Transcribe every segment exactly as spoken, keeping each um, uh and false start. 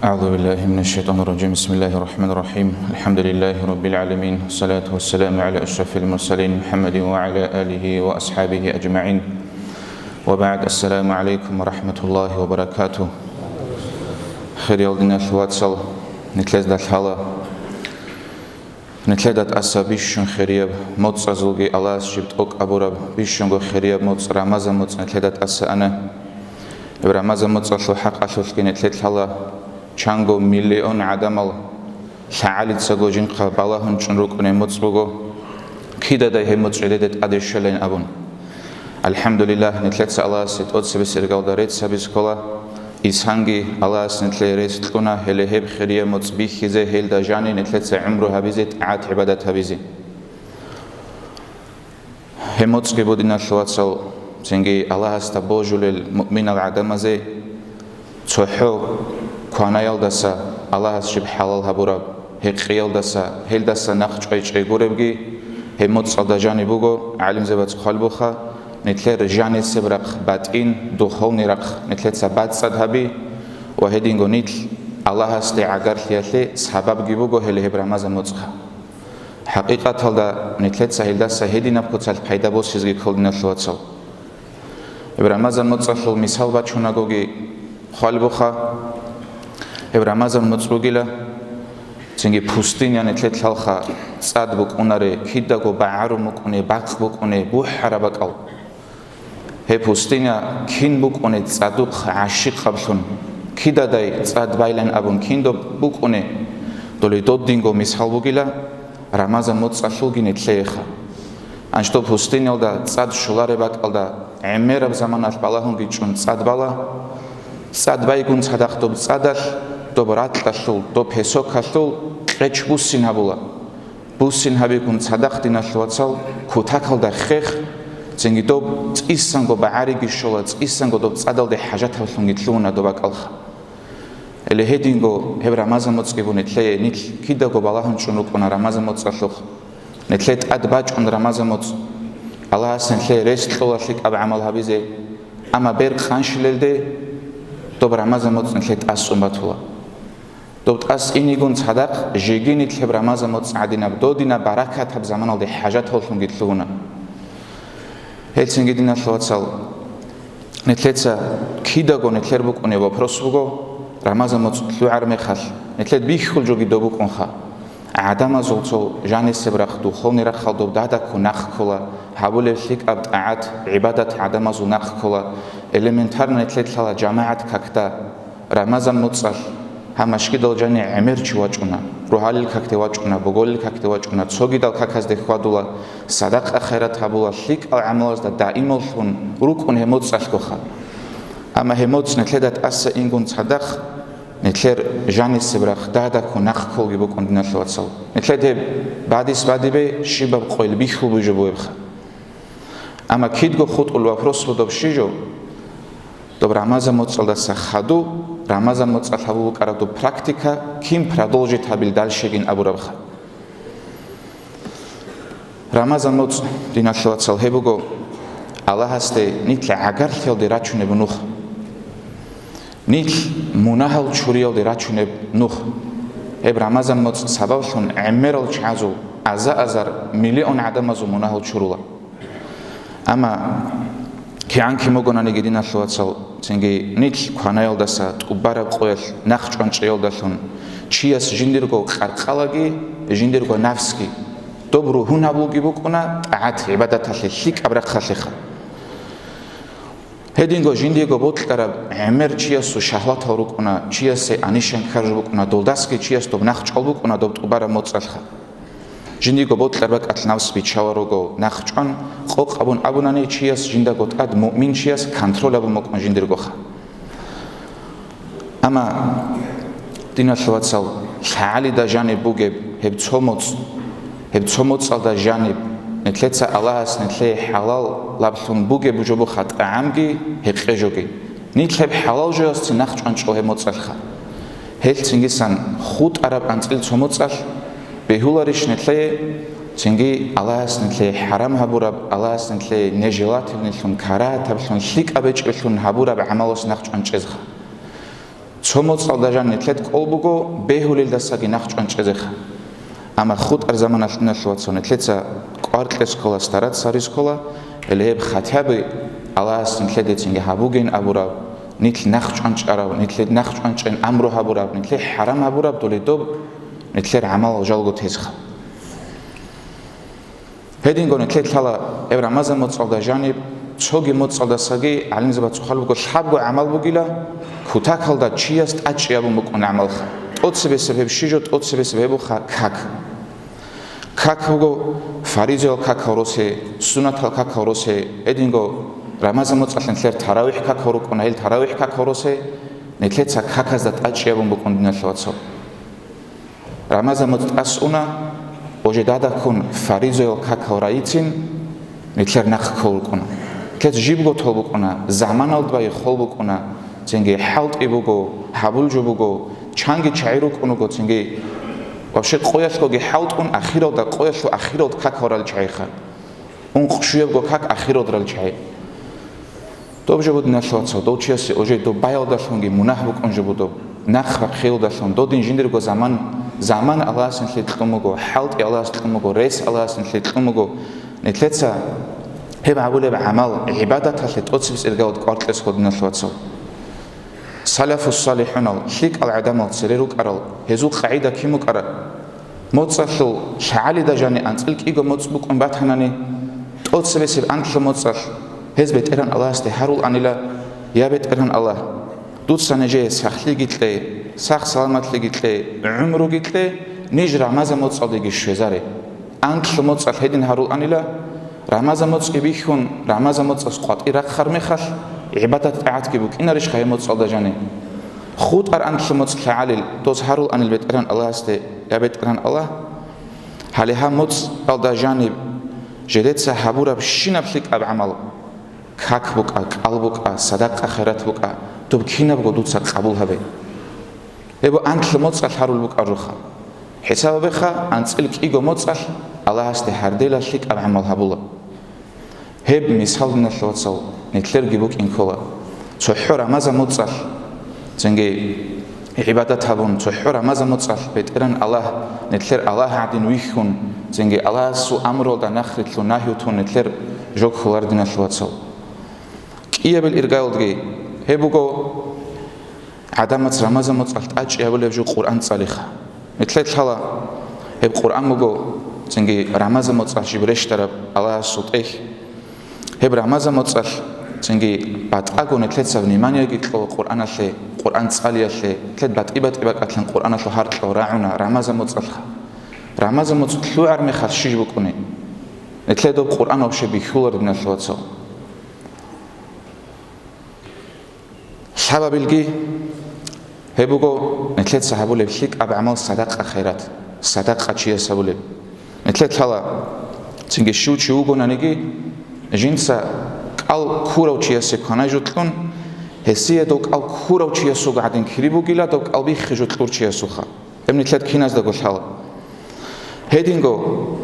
أعوذ بالله من الشيطان الرجيم. بسم الله الرحمن الرحيم. الحمد لله رب العالمين. والصلاة والسلام على أشرف المرسلين محمد وعلى آله وأصحابه أجمعين. وبعد. السلام عليكم ورحمة الله وبركاته. Хириял диналъул вацал, нилъеда лъала нилъеда тӀаса бищун хирияб моцӀазулги Аллагьас жиб тӀокӀ абураб бищунго хирияб моцӀ, Рамазан моцӀ нилъеда тӀаса ана. Гьеб Рамазан моцӀалъул хӀакъалъулъги нилъеда лъала чанго миллион гӀадамал лъагӀалицаго жинхъа балагьун чӀун рукӀунеб моцӀ буго, кидадай гьеб моцӀ жидеда тӀаде щвелайин абун. АлхӀамдулиллагь, нилъеца Аллагьасе тӀоцебесеб иргалда рецц гьабизе ккола. Исанги Аллагьас нилъее рес кьуна, гьеле гьеб хирияб моцӀ бихьизе, гьелда жанив нилъеца гӀумру гьабизе, тӀагӀат-гӀибадат гьабизе. Гьеб моцӀги буго, диналъул вацал, цинги Аллагьасда божулел муъминал гӀадамазе цохӀо кванаялдаса Аллагьас жиб хӀалал гьабураб, гьекъиялдаса, гьелдаса нахъ чӀвай-чӀвай гуребги, гьеб моцӀалда жаниб буго, гӀалимзабаца хъвалбуха, нилъер жанисеб рахъ батӀин, духовный рахъ нилъеца бацӀцӀад гьаби ва гьединго нилъ Аллагьасде гӀагарлъиялъе сабабги буго гьеле гьеб Рамазан моцӀха. ХӀакъикъаталда нилъеца гьелдаса гьединаб куцалъ пайда босизеги ккола, диналъул вацал. Гьеб Рамазан моцӀалъул мисал бачунагоги хъвалбуха, гьеб Рамазан моцӀ бугила, цинги пустыня нилъеда лъалха, цӀад букӀунаре, кидаго багӀарун букӀуне, бакъ букӀуне, бухӀараб бакӀал. Гьеб пустыня кин букӀуне цӀадухъ гӀащикъаблъун, кидадай цӀад байлан абун кин доб букӀуне, доле додинго мисал бугила Рамазан моцӀалъулги нилъееха. Анщ доб пустынялда цӀад щолареб бакӀалда гӀемераб заманалъ балагьунги чӀун цӀад бала, цӀад байгун цадахъ доб цӀадалъ, доб ракьалъул, доб песокалъул къеч буссин гьабула. Буссин гьабигун цадахъ, диналъул вацал, кутакалда хех, цинги доб цӀисанго багӀариги щола, цӀисанго доб цӀадалде хӀажатаблъунги лъугьуна доб бакӀалха. Гьеле гьединго гьеб Рамазан моцӀги буго нилъее, нилъ кидаго балагьун чӀун рукӀуна Рамазан моцӀалъухъ. Нилъее тӀад бачӀун Рамазан моцӀ, Аллагьас нилъее рес кьола лъикӀаб гӀамал гьабизе, амма бер къанщилелде доб Рамазан моцӀ нилъее тӀасун батула. Доб тӀас инигун цадахъ жеги нилъ гьеб Рамазан моцӀ гӀадинаб, додинаб баракатаб заманалде хӀажатаблъунги лъугьуна. Гьелцинги, диналъул вацал, нилъеца кидаго нилъер букӀунеб вопрос буго, Рамазан моцӀ лъугӀар мехалъ, нилъер бихьул жоги доб букӀунха. ГӀадамазул цо жанисеб рахъ, духовный рахъал доб дада ккун нахъ ккола, гьабулеб лъикӀаб тӀагӀат, гӀибадат гӀадамазул нахъ ккола, элементарно нилъер лъала жамагӀат какда, Рамазан моцӀалъ гьаб машгидал жани гӀемер чи вачӀуна, рогьалил какде вачӀуна, боголил какде вачӀуна, цогидал каказде хьвадула, садакъа-хайрат гьабула, лъикӀал гӀамалазда даималлъун рукӀун гьеб моцӀалъгоха. Амма гьеб моцӀ нилъеда тӀаса ингун цадахъ, нилъер жанисеб рахъ дада ккун нахъ кколги букӀун, диналъул вацал. Нилъеда гьеб бадис-бадибе щибаб къойил бихьул бугеб жо бугебха. Амма кидго хутӀул вопрос буго доб щиб жо, доб Рамазан моцӀалдаса хадув, Рамазан моцӀалъ гьабул букӀараб доб практика кин продолжить гьабил дальшегин абурабха. Рамазан моцӀ, диналъул вацал, гьеб буго Аллагьасде нилъ гӀагарлъиялде рачунеб нух. Нилъ мунагьал чуриялде рачунеб нух. Гьеб Рамазан моцӀ сабаблъун гӀемерал чагӀазул аза-азар миллион гӀадамазул мунагьал чурула. Амма кигӀан кин бугонаниги, диналъул вацал, цинги нилъ кванаялдаса тӀубараб къоялъ нахъ чӀванчӀеялдалъун, чияс жиндирго къаркъалаги, жиндирго нафсги, доб ругьунабулги букӀуна тӀагӀат-гӀибадаталъе лъикӀаб рахъалъеха. Гьединго жиндиего бокьараб гӀемер чиясул шагьватал рукӀуна, чиясе анишан ккараб жо букӀуна, долдасги чияс доб нахъ чӀвал букӀуна доб тӀубараб моцӀалъха. Жиндиего бокьараб бакӀалъ нафс биччаларого нахъ чӀван, къокъ абун абунани, чияс жиндаго тӀад муъмин чияс контроль абун букӀун жиндиргоха. Амма, диналъул вацал, лъагӀалида жаниб бугеб гьеб цо моцӀ, гьеб цо моцӀалда жаниб, нилъеца Аллагьас нилъее хӀалалаблъун бугеб жо бугоха тӀагӀамги, гьекъей жоги. Нилъ гьеб хӀалал жоялъцин нахъ чӀванчӀо гьеб моцӀалъха. Гьелъ цингисан хутӀараб анцӀил цо моцӀалъ бегьуларищ нилъее, цинги Аллагьас нилъее хӀарам гьабураб, Аллагьас нилъее нежелательныйлъун, карагьатаблъун, лъикӀаб гьечӀеблъун гьабураб гӀамалалъ нахъ чӀванчӀезеха. Цо моцӀалда жан нилъед кӀол буго бегьулелдасаги нахъ чӀванчӀезеха. Амма хутӀар заманалъ, диналъул вацал, нилъеца кӀвар кьес ккола, стараться гьарис ккола, гьеле гьеб хотя бы Аллагьас нилъедецинги гьабугин абураб, нилъ нахъ чӀванчӀарав, нилъед нахъ чӀванчӀейин амру гьабураб, нилъе хӀарам гьабураб доле доб, нилъер гӀамал жалго тезха. Гьединго нилъер лъала гьеб Рамазан моцӀалда жаниб, цоги моцӀалдасаги гӀалимзабаца хъван буго, лъабго гӀамал бугила, кутакалда чияс тӀадчӀи абун букӀун гӀамалха. ТӀоцебесеб гьеб щижо, тӀоцебесеб гьеб буха как. Как буго, фаризаял какал росе, суннатал какал росе, гьединго Рамазан моцӀалъ нилъер таравихӀ какал рукӀуна, гьел таравихӀ какал росе, нилъеца каказда тӀадчӀи абун букӀун, диналъул вацал. Рамазан моцӀ тӀас уна, ожедадаккун фаризоял какал райицин, нилъер нахъ ккол рукӀуна. Нилъер жибго тол букӀуна, заманалда байхъол букӀуна, цинги хӀалтӀи буго, гьабулжо буго, чанги чагӀи рукӀун руго, цинги вообще къоялъгоги хӀалтӀун, ахиралда къоялъул ахиралда какал рал чагӀиха. Ункъ-щуябго как ахиралда рал чагӀи. Доб жо буго, диналъул вацал, дов чиясе уже доб баялдалъунги мунагь букӀун жо буго доб, нахъ бахъиялдалъун, додин жиндирго заман, заман Аллагьас нилъе кьун буго, хӀалтӀи Аллагьас кьун буго, рес Аллагьас нилъе кьун буго, нилъеца гьеб гьабулеб гӀамал, гӀибадаталъе тӀоцебесеб иргаялда кӀвар кьес ккола, диналъул вацал. Салафус-салихӀунал, лъикӀал гӀадамал цере рукӀарал, гьезул къагӀида кин букӀара? МоцӀалъул лъагӀалида жани анцӀил кӀиго моцӀ букӀун батанани, тӀоцебесеб анлъго моцӀалъ гьез БетӀергьан Аллагьасде гьарулаанила: «Я БетӀергьан Аллагь, дуца нижее сахлъиги кье, сах-саламатлъиги кье, гӀумруги кье, ниж Рамазан моцӀалдеги щвезаре». Анлъго моцӀалъ гьедин гьарулаанила, Рамазан моцӀги бихьун, Рамазан моцӀалъ къватӀир рахъар мехалъ, гӀибадат-тӀагӀатги букӀинарищха гьеб моцӀалда жани? ХутӀар анлъго моцӀ лъагӀалил, доз гьарулаанил БетӀергьан Аллагьасде: «Я БетӀергьан Аллагь, гьале гьаб моцӀалда жаниб жидеца гьабураб щинаб лъикӀаб гӀамал, как букӀа, кӀал букӀа, садакъа-хайрат букӀа, доб кинабго дуца къабул гьабе». Гьеб анлъго моцӀалъ гьарулеб букӀарулха. ХӀисаб гьабеха, анцӀил кӀиго моцӀалъ Аллагьасде гьардела лъикӀаб гӀамал гьабула. Гьеб мисал, диналъул вацал, нилъерги букӀин ккола. ЦохӀо Рамазан моцӀалъ цинги гӀибадат гьабун, цохӀо Рамазан моцӀалъ БетӀергьан Аллагь, нилъер Аллагь гӀадин вихьун, цинги Аллагьасул амруялда нахърилълъун, нагьи тун нилъер жо кколар, диналъул вацал. КӀиябил иргаялдги гьеб буго, гӀадамац Рамазан моцӀалъ тӀадчӀи гьабулеб жо Къуръан цӀалиха. Нилъер лъала гьеб Къуръан буго, цинги Рамазан моцӀалъ жиб рещтӀараб Аллагьасул тӀехь. Гьеб Рамазан моцӀалъ цинги батӀаго нилъеца вниманиеги кьо Къуръаналъе, Къуръан цӀалиялъе, нилъер батӀи-батӀи бакӀалъан Къуръаналъул гьаркьал рагӀуна Рамазан моцӀалъха. Рамазан моцӀ лъугӀар мехалъ щиж букӀуни? Нилъер доб Къуръан вообще бихьулар, диналъул вацал. Лъабабилги гьеб буго нилъеца гьабулеб лъикӀаб гӀамал, садакъа-хайрат, садакъа чияс гьабулеб. Нилъер лъала, цинги щив чи вугонаниги, жинца кӀал ккурав чиясе кванай жо кьун, гьесие дов кӀал ккурав чиясул гӀадин кири бугила, дов кӀал биххи жо кьур чиясулха. Гьеб нилъер киназдаго лъала. Гьединго,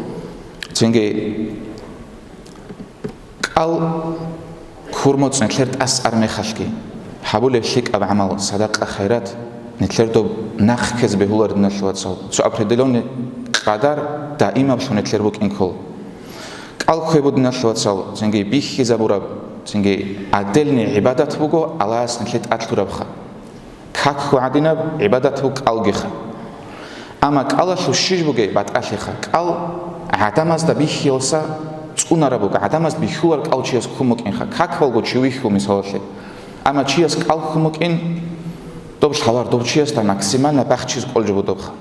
цинги, кӀал ккур моцӀ нилъер тӀасар мехалъги, гьабулеб лъикӀаб гӀамал, садакъа-хайрат, нилъер доб нахъ ккезе бегьулар, диналъул вацал. Цо определённый къадар даимаблъун нилъер букӀин ккола. КӀал ккве буго, диналъул вацал, цинги бихьизабураб, цинги отдельный гӀибадат буго Аллагьас нилъе тӀад лъурабха. Как гьадинаб гӀибадат буго кӀалгиха. Амма кӀалалъул щиж бугеб батӀалъиха. КӀал гӀадамазда бихьиялса цӀунараб буго, гӀадамазда бихьулар кӀал чияс ккун букӀинха, какалго чи вихьул мисалалъе. Амма чияс кӀал ккун букӀин, доб лъалар, доб чиясда максимально бахчиз кӀолжо будобха.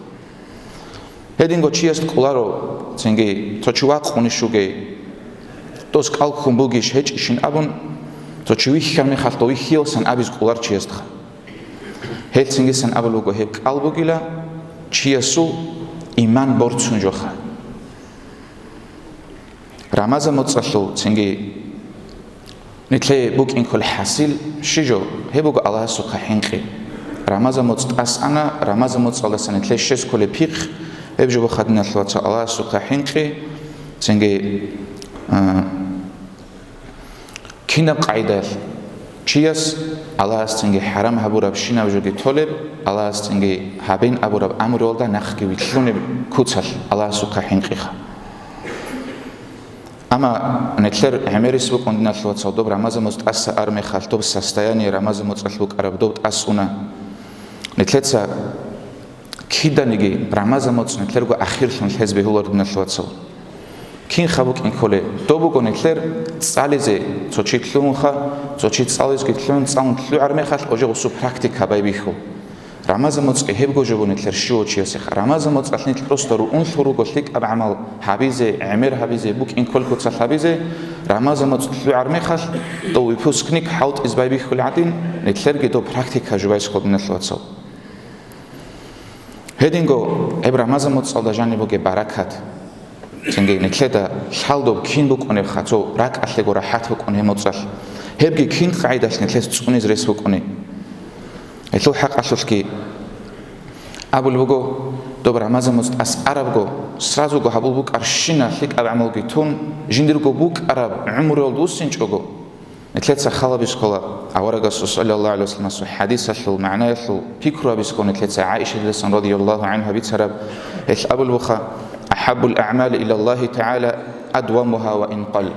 Гьединго чияс кӀоларо, цинги цо чи вакъунищ вугей, дос кӀал ккун бугищ гьечӀищин абун, цо чи вихьар мехалъ дов вихьиялсан абиз кӀолар чиясдха. Гьел цинги сан абулеб буго, гьеб кӀал бугила чиясул иман борцун жоха. Рамазан моцӀалъул цинги нилъее букӀин кколеб хӀасил щи жо? Гьеб буго Аллагьасухъа хӀинкъи. Рамазан моцӀ тӀас ана, Рамазан моцӀалдаса нилъее щвез кколеб пихъ, гьеб жо буго, диналъул вацал, Аллагьасухъа хӀинкъи, цинги, а, кинаб къагӀидаялъ? Чияс Аллагьас цинги хӀарам гьабураб щинаб жоги толеб, Аллагьас цинги гьабин абураб амруялда нахъги вилълъунеб куцалъ Аллагьасухъа хӀинкъиха. Амма нилъер гӀемерис букӀун, диналъул вацал, доб рамазан моцӀ тӀаса ар мехалъ, доб состояние рамазан моцӀалъ букӀараб доб тӀас уна. Нилъеца киданиги рамазан моцӀ нилъерго ахирлъун лъез бегьулар, диналъул вацал. Кинха букӀин кколе, доб буго нилъер цӀализе цо чи лъугьунха, цо чи цӀализги лъугьун, цӀалун лъугӀар мехалъ уже гъусу практика байбихьул. Рамазан моцӀги гьебго жо буго нилъер щивав чиясеха. Рамазан моцӀалъ нилъ просто руунлъун руго лъикӀаб гӀамал гьабизе, гӀемер гьабизе, букӀин кколкуцалъ гьабизе, рамазан моцӀ лъугӀар мехалъ, дов выпускник хӀалтӀиз байбихьул гӀадин, нилъерги доб практика жубайсхъо, диналъул вацал. Гьединго гьеб рамазан моцӀалда жаниб бугеб баракат. Цинги нилъеда лъалдоб кин букӀунебха, цо ракӀалъего рахӀат букӀун гьеб моцӀалъ. Гьебги кин къагӀидалъ нилъес цӀунез рес букӀуни. Гьелъул хӀакъалъулъги абулеб буго, доб рамазан моцӀ тӀас арабго, сразуго гьабул букӀарщина лъикӀаб гӀамалги тун, жиндирго букӀараб гӀумруялда вуссинчӀого, нилъеца хал гьабискола аварагасул саллаллагьу гӀалайгьи вассаламасул хӀадисалъул магӀнаялъул пикру гьабискола нилъеца ГӀаишатиласан радияллагьу гӀангьа бицараб, гьелъ абулеб буха: «АхӀаббул аъмали илаллагьи тагӀала адвамугьа ва ин къал».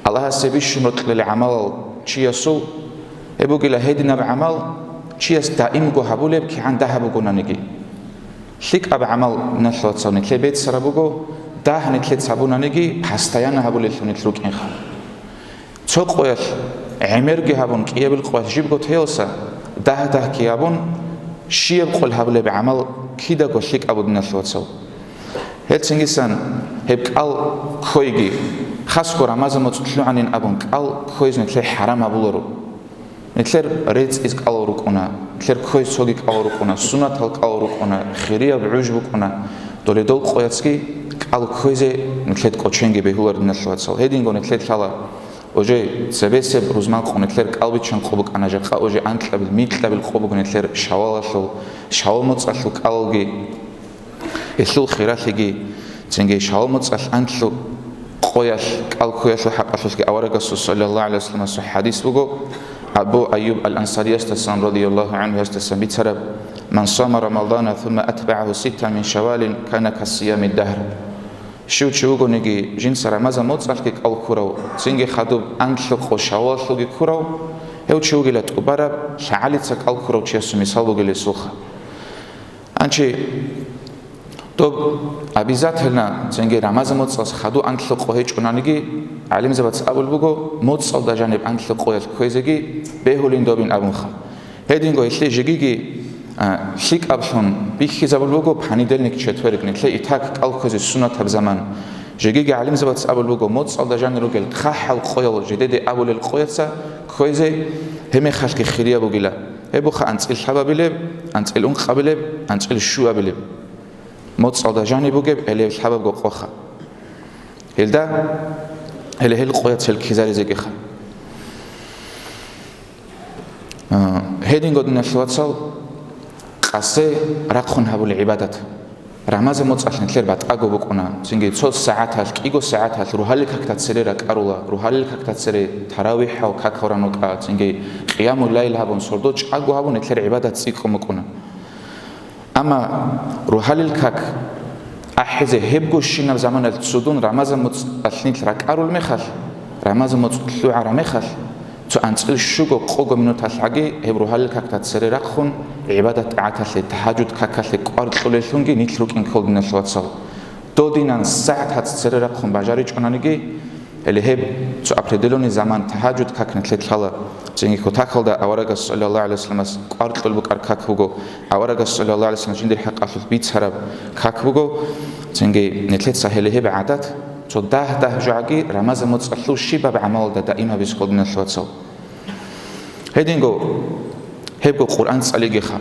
Аллагьасе бищун бокьулел гӀамалал чиясул гьеб бугила гьединаб гӀамал, чияс даимго гьабулеб кигӀан дагьаб бугонаниги. ЛъикӀаб гӀамал, диналъул вацал, нилъее беццараб буго, дагь нилъеца гьабунаниги, постоянно гьабулеллъун нилъ рукӀинха. Цо къоялъ гӀемерги гьабун, кӀиябил къоялъ жибго теялса, дагь-дагьги гьабун, щияб къоялъ гьабулеб гӀамал кидаго лъикӀаб буго, диналъул вацал. Гьелцингисан гьеб кӀал ккойги, хасго рамазан моцӀ лъугӀанин абун кӀал ккойзе нилъее хӀарам гьабуларо. Нилъер рецӀиз кӀалал рукӀуна, нилъер ккойз цоги кӀалал рукӀуна, сунатал кӀалал рукӀуна, хирияб гӀуж букӀуна, доле дол къояцги кӀал ккойзе нилъед кӀоченги бегьулар, диналъул вацал. Гьединго нилъед лъала, уже цебесеб рузман къо нилъер кӀал биччан къо букӀана, жакъа уже анкьабил, микьабил къо буго нилъер шавалалъул, шавал моцӀалъул кӀалалги. Гьелъул хиралъиги, цинги шавал моцӀалъ анлъу къоялъ кӀал ккоялъул хӀакъалъулъги аварагасул саллаллагьу гӀалайгьи вассаламасул хӀадис буго, Абу Айюб ал-Ансариясдасан радияллагьу гӀангьуясдасан бицараб: «Ман сама Рамадана сумма атбагӀагьу ситтан мин Шаввалин, кана касиями дагьр». Щив чи вугониги, жинца рамазан моцӀалъги кӀал ккурав, цинги хадуб анлъу къо шавалалъулги ккурав, гьев чи вугила тӀубараб лъагӀалица кӀал ккурав чиясул мисал бугилесулха. Анчи доб обязательно цинги рамазан моцӀалъ хадуб анлъу къо гьечӀонаниги, гӀалимзабац абулеб буго, моцӀалда жаниб анлъу къоялъ кквезеги бегьулин добин абунха. Гьединго гьелъие жегиги, а, лъикӀаблъун бихьизабулеб буго понедельник, четверг, нилъее итак кӀал кквезе сунатаб заман. Жегиги гӀалимзабац абулеб буго, моцӀалда жанир ругел хъахӀал къоял жидеде абулел къояца кквезе гьеб мехалъги хирияб бугила. Гьеб буха анцӀил лъабабилеб, анцӀил ункъабилеб, анцӀил щуабилеб. МоцӀалда жаниб бугеб гьелеб лъабабго къоха. Гьелда, гьеле гьел къояц гьел ккезаризегиха. А, гьединго, диналъул вацал, къасе рахъун гьабулеб гӀибадат. Рамазан моцӀалъ нилъер батӀаго букӀуна, цинги цо сагӀаталъ, кӀиго сагӀаталъ рухӀалил какда цере ракӀарула, рухӀалил какда цере таравихӀал какал ран рукӀа, цинги къиямул-лайл гьабун, сордо чӀаго гьабун нилъер гӀибадат цӀикӀкӀун букӀуна. Амма рухӀалил как ахӀизе гьебгощинаб заманалъ цудун рамазан моцӀалъ нилъ ракӀарул мехалъ, рамазан моцӀ лъугӀараб мехалъ, цо анцӀил щуго къого минуталъ гӀаги гьеб рухӀалил какда цере рахъун, гӀибадат-тӀагӀаталъе, тагьажуд какалъе кӀвар кьолеллъунги нилъ рукӀин ккол, диналъул вацал. Додинан сагӀат гьац цере рахъун бажаричӀонаниги, гьеле гьеб цо определённый заман тагьажуд как нилъе лъала. Цинги кутакалда аварагас саллаллагьу гӀалайгьи вассаламас кӀвар кьол букӀар как буго, аварагас саллаллагьу гӀалайгьи вассалам жиндир хӀакъалъулъ бицараб как буго. Цинги нилъеца гьеле гьеб гӀадат, цо дагь-дагь жугӀаги рамазан моцӀалъул щибаб гӀамалалда даим гьабизе ккол, диналъул вацал. Гьединго гьебго Къуръан цӀалигиха.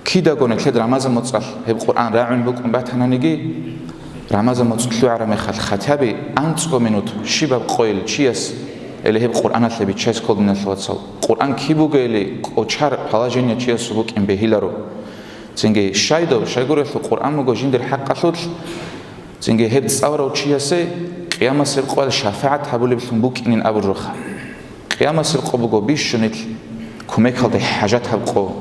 Кидаго нилъед рамазан моцӀалъ гьеб Къуръан рагӀун букӀун батананиги, рамазан моцӀ лъугӀараб мехалъ хотя бы анцӀго минут щибаб къойил чияс, или гьеб Къуръаналъе биччазе ккол, диналъул вацал. Къуръан киб бугейили кӀочар положение чиясул букӀин бегьиларо. Цинги щайдал, щайгурелъул Къуръан буго жиндир хӀакъалъулъ, цинги гьеб цӀаларав чиясе къиямасеб къоялъ шафагӀат гьабулеблъун букӀинин абуржуха. Къиямасеб къо буго бищунил кумекалде хӀажатаб къо,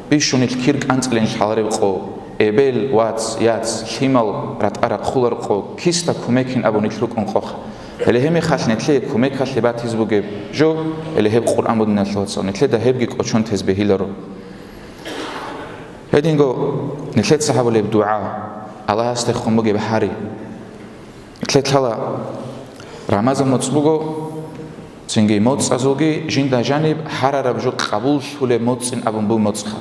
бищунил кир кӀанцӀилин лъалареб къо, эбел, вац, яц, лъимал ратӀа-рахъулар къо, кисда кумекин абунил рукӀун къоха. Гьеле гьеб мехалъ нилъее кумекалъе батиз бугеб жо, гьеле гьеб Къуръан бугин, диналъул вацал, нилъеда гьебги кӀочон тез бегьиларо. Гьединго нилъеца гьабулеб дугӀа, Аллагьасдехун бугеб гьари. Нилъеца лъала Рамазан моцӀ буго, цинги моцӀазулги жинда жаниб гьарараб жо къабуллъулеб моцӀин абун буго моцӀха.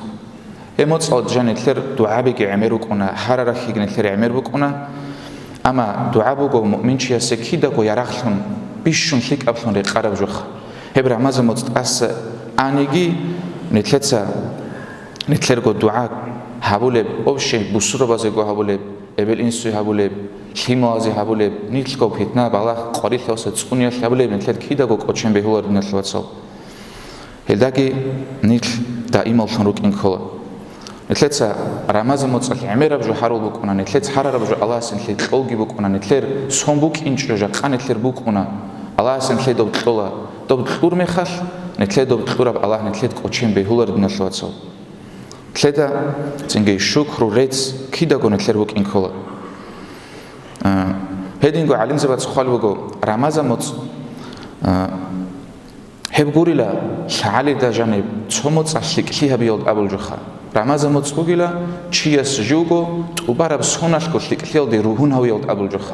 Гьеб моцӀалда жаниб нилъер дугӀабиги гӀемер рукӀуна, гьарарахъиги нилъер гӀемер букӀуна. Амма дугӀа буго муъминчиясе кидаго ярагълъун, бищун лъикӀаблъун рекъараб жоха. Гьеб Рамазан моцӀ тӀаса аниги, нилъеца нилъерго дугӀа гьабулеб, общий бусурбабазего гьабулеб, эбел-инсуе гьабулеб, лъималазе гьабулеб, нилъго питна-балагь къварилъиялъе цӀуниялъе гьабулеб нилъер кидаго кӀочон бегьуларо, диналъул вацал. Гьелдаги нилъ даималлъун рукӀин ккола. Нилъеца Рамазан моцӀалъ гӀемераб жо гьарул букӀуна, нилъеца гьарараб жо Аллагьас нилъее кьолги букӀуна, нилъер сон букӀинчӀо жакъа нилъер букӀуна, Аллагьас нилъее доб кьола, доб кьур мехалъ, нилъее доб кьураб Аллагь нилъее кӀочон бегьуларо, диналъул вацал. Нилъеда цинги шукру, рецц кидаго нилъер букӀин ккола. А, гьединго гӀалимзабаца хъван буго, Рамазан моцӀ, а, гьеб гурила лъагӀалида жаниб цо моцӀалъ лъикӀлъи гьабиялда абул жоха. Рамазан моцӀ бугила чияс живго тӀубараб соналъго лъикӀлъиялде ругьун гьавиялда абул жоха.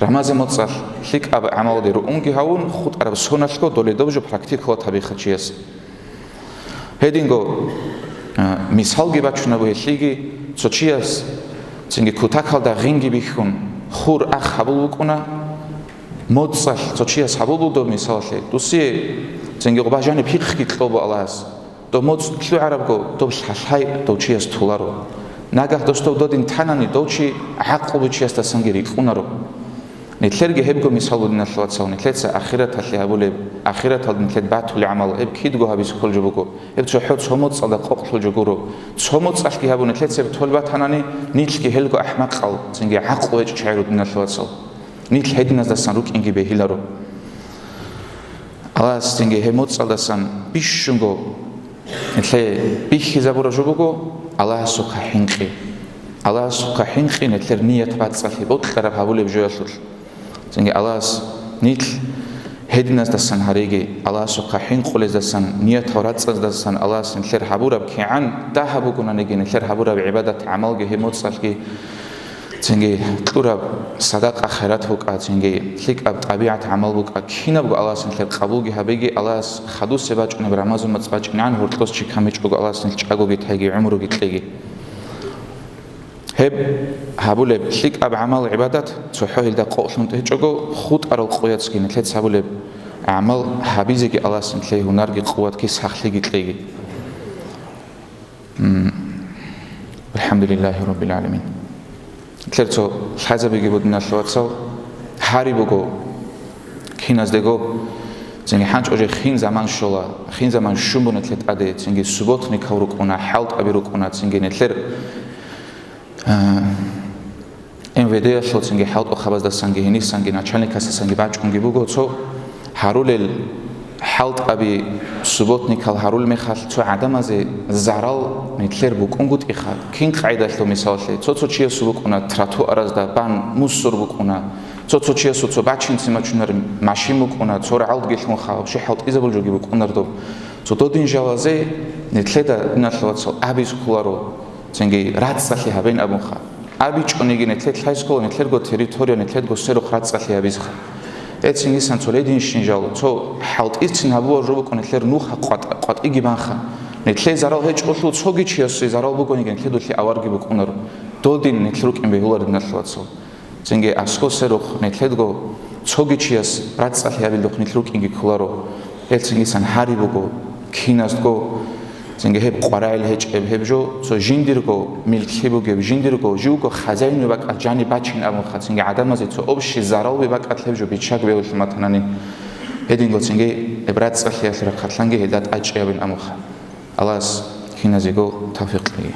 Рамазан моцӀалъ лъикӀаб гӀамалде ругьунги гьавун, хутӀараб соналъго доле доб жо практиковать гьабиха чияс. Гьединго, а, мисалги бачунабу гьелъиги, цо чияс цинги кутакалда гъинги бихьун, хур ах гьабул букӀуна, моцӀалъ цо чияс гьабул бугеб мисалалъе, досие цинги гъоба жаниб пихъги кьобу Аллагьас, доб моцӀ лъугӀарабго доб лъалъай дов чияс толаро. Нагагь дос дов додин танани, дов чи гӀакълу бугев чиясдасанги рикӀкӀунаро. Нилъерги гьебго мисал буго, диналъул вацал, нилъеца ахираталъе гьабулеб, ахираталда нилъер батулеб гӀамал, гьеб кидго гьабизе кколеб жо буго. Гьеб цохӀо цо моцӀалда къокълъулеб жо гуро. Цо моцӀалъги гьабун нилъеца гьеб толеб батанани, нилъги гьелго ахӀмакъал, цинги гӀакълу гьечӀев чагӀи руго, диналъул вацал. Нилъ гьединаздасан рукӀинги бегьиларо. Аллагьас цинги гьеб моцӀалдасан бищунго нилъее бихьизабураб жо буго Аллагьасухъа хӀинкъи. Аллагьасухъа хӀинкъи нилъер ният бацӀцӀалъи бокьараб гьабулеб жоялъулъ. Цинги Аллагьас нилъ гьединаздасан гьариги, Аллагьасухъа хӀинкъулездасан, ниятал рацӀцӀаздасан Аллагьас нилъер гьабураб кигӀан дагьаб бугонаниги, нилъер гьабураб гӀибадат-гӀамалги гьеб моцӀалъги, цинги кьураб садакъа-хайрат букӀа, цинги лъикӀаб тӀабигӀат-гӀамал букӀа, кинабго Аллагьас нилъер къабулги гьабеги, Аллагьас хадусеб бачӀунеб Рамазан моцӀ бачӀинегӀан гьоркьос чи камичӀого Аллагьас нилъ чӀаго тайги, гӀумруги кьеги. Гьеб гьабулеб лъикӀаб гӀамал-гӀибадат цохӀо гьелда къокълъун тӀечӀого, хутӀарал къояцги нилъеца гьабулеб гӀамал гьабизеги Аллагьас нилъее гьунарги къуватги сахлъиги кьеги. М, АлхӀамдулиллагьи раббил гӀаламин. Нилъер цо лъазабиги буго, диналъул вацал, гьари буго киназдего, цинги гьанчӀо же хин заман щола, хин заман щун буго нилъер тӀаде, цинги субботникал рукӀуна, хӀалтӀаби рукӀуна, цинги нилъер, а, МВД-ялъул цинги хӀалтӀухъабаздасанги гьенисанги начальникасдасанги бачӀунги буго цо гьарулел хӀалтӀаби, субботникал гьарул мехалъ цо гӀадамазе зарал нилъер букӀунгутӀиха. Кин къайдалъул мисалалъе, цо-цо чиясул букӀуна тротуаразда бан мусор букӀуна, цо-цо чиясул цо бачинцин бачунареб машин букӀуна, цо рагӀалдги лъунха, вообще хӀалтӀизабул жоги букӀунар доб. Цо додин жалазе нилъеда, диналъул вацал, абиз кколаро, цинги рацӀцӀалъи гьабейин абунха. АбичӀониги нилъер лъайскола, нилъерго территория, нилъерго сверухъ рацӀцӀалъи гьабизеха. Эцин исан цо лединщин жал, цо хӀалтӀицин гьабуа жо букӀун нилъер нуха къватӀ-, къватӀиги банха. Нилъей зарал гьечӀолъул цоги чиясе зарал бугониги нилъедулъи аварги букӀунаро. Додин нилъ рукӀин бегьуларо, диналъул вацал. Цинги аскӀо сверухъ нилъедго цоги чияс рацӀцӀалъи гьабилдухъ нилъ рукӀинги кколаро. Гьел цинги сан гьари буго, киназго, цинги гьеб къварагӀел гьечӀеб гьеб жо, цо жиндирго милклъи бугеб, жиндирго, живго хазяинуе бакӀал жаниб бачин абунха, цинги гӀадамазе цо общий заралби бакӀал гьеб жо биччак бегьулъун батанани, гьединго цинги гьеб рацӀцӀалъиялъе рахъалъанги гьелда тӀачӀи гьабин абунха. Аллагьас киназего тавфикъ кьеги.